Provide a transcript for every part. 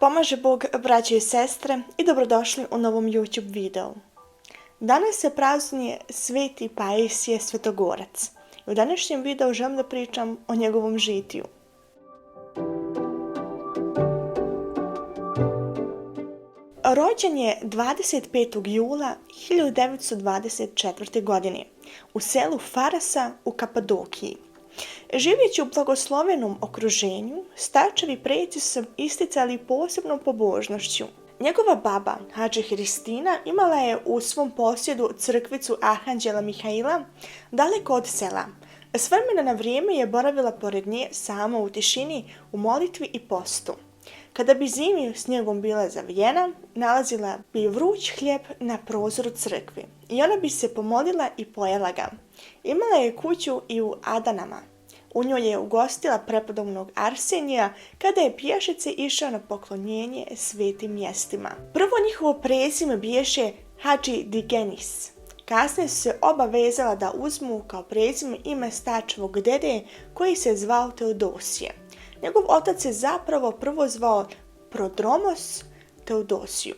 Pomaže Bog, braće i sestre, i dobrodošli u novom YouTube videu. Danas se praznuje Sveti Pajsije Svetogorac. U današnjem videu želim da pričam o njegovom žitiju. Rođen je 25. jula 1924. godine u selu Farasa u Kapadokiji. Živeći u blagoslovenom okruženju, starčevi preci su isticali posebnom pobožnošću. Njegova baba, Hadži Hristina, imala je u svom posjedu crkvicu Arhanđela Mihaila daleko od sela. S vremena na vrijeme je boravila pored nje sama u tišini, u molitvi i postu. Kada bi zimi snijegom bila zavijena, nalazila bi vruć hljeb na prozoru crkve i ona bi se pomolila i pojela ga. Imala je kuću i u Adanama. U njoj je ugostila prepodobnog Arsenija kada je pješice išao na poklonjenje svetim mjestima. Prvo njihovo prezime biješe Hadži Digenis. Kasnije su se oba vezala da uzmu kao prezime ime starčevog dede koji se zvao Teodosije. Njegov otac je zapravo prvo zvao Prodromos Teodosiju.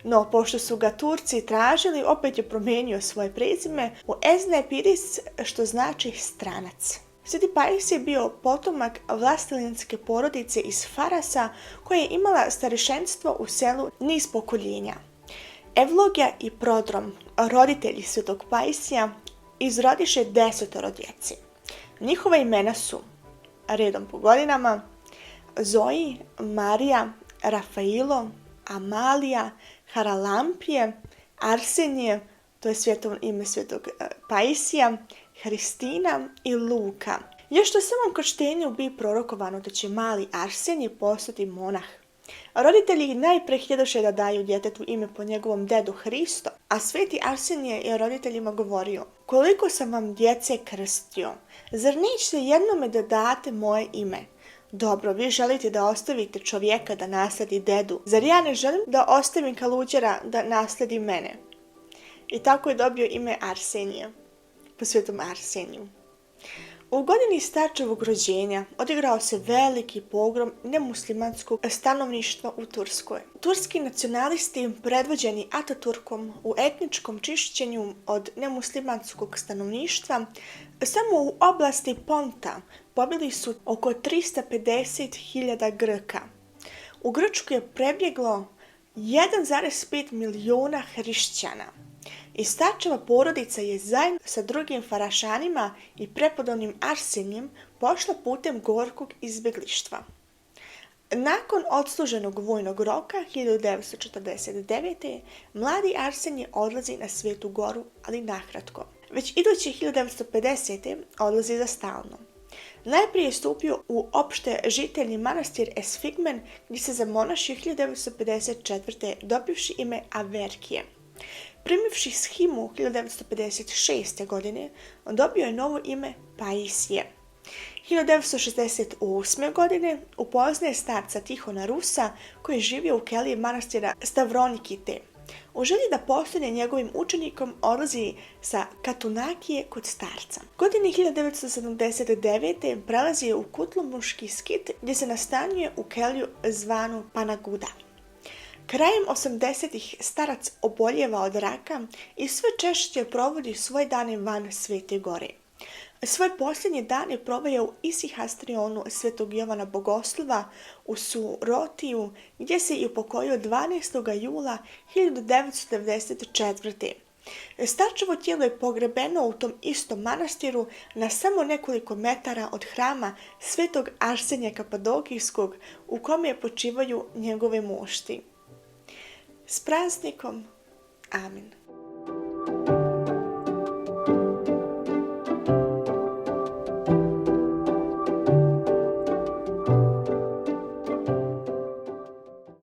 No, pošto su ga Turci tražili, opet je promijenio svoje prezime u Eznepiris, što znači stranac. Sveti Pajsije je bio potomak vlastelinske porodice iz Farasa koja je imala starešenstvo u selu niz pokoljenja. Evlogija i Prodrom, roditelji Svetog Pajsija, izrodiše 10 djece. Njihova imena su, redom po godinama, Zoji, Marija, Rafailo, Amalija, Haralampije, Arsenije, to je ime Svetog Pajsija, Hristina i Luka. Još na samom krštenju bi prorokovano da će mali Arsenije postati monah. Roditelji najpre htjedoše da daju djetetu ime po njegovom dedu Hristo, a sveti Arsenije je roditeljima govorio: koliko sam vam djece krstio, zar nećete jednome da date moje ime? Dobro, vi želite da ostavite čovjeka da nasledi dedu, zar ja ne želim da ostavim kaluđera da nasledi mene? I tako je dobio ime Arsenije, po svetom Arseniju. U godini starčevog rođenja odigrao se veliki pogrom nemuslimanskog stanovništva u Turskoj. Turski nacionalisti, predvođeni Ataturkom u etničkom čišćenju od nemuslimanskog stanovništva, samo u oblasti Ponta pobili su oko 350.000 Grka. U Grčku je prebjeglo 1,5 milijuna hrišćana. I starčeva porodica je zajedno sa drugim farašanima i prepodobnim Arsenijem pošla putem gorkog izbjeglištva. Nakon odsluženog vojnog roka 1949. mladi Arsenije odlazi na Svetu Goru, ali nakratko. Već iduće 1950. odlazi za stalno. Najprije je stupio u opšte žiteljni manastir Esfigmen gdje se zamonašio 1954. dobivši ime Averkije. Primivši shimu 1956. godine, dobio je novo ime Pajsije. 1968. godine upoznaje starca Tihona Rusa koji je živio u keliji manastira Stavronikite. U želji da postane njegovim učenikom odlazi sa Katunakije kod starca. Godine 1979. prelazi u Kutlumuški skit gdje se nastanjuje u keliju zvanu Panaguda. Krajem 80-ih starac oboljeva od raka i sve češće provodi svoje dane van Svete Gore. Svoje posljednje dane proveo u Isihastrionu Svetog Jovana Bogoslova u Surotiju, gdje se i upokojio 12. jula 1994. Starčevo tijelo je pogrebeno u tom istom manastiru na samo nekoliko metara od hrama Svetog Arsenija Kapadokijskog u kome počivaju njegove mošti. S praznikom! Amin.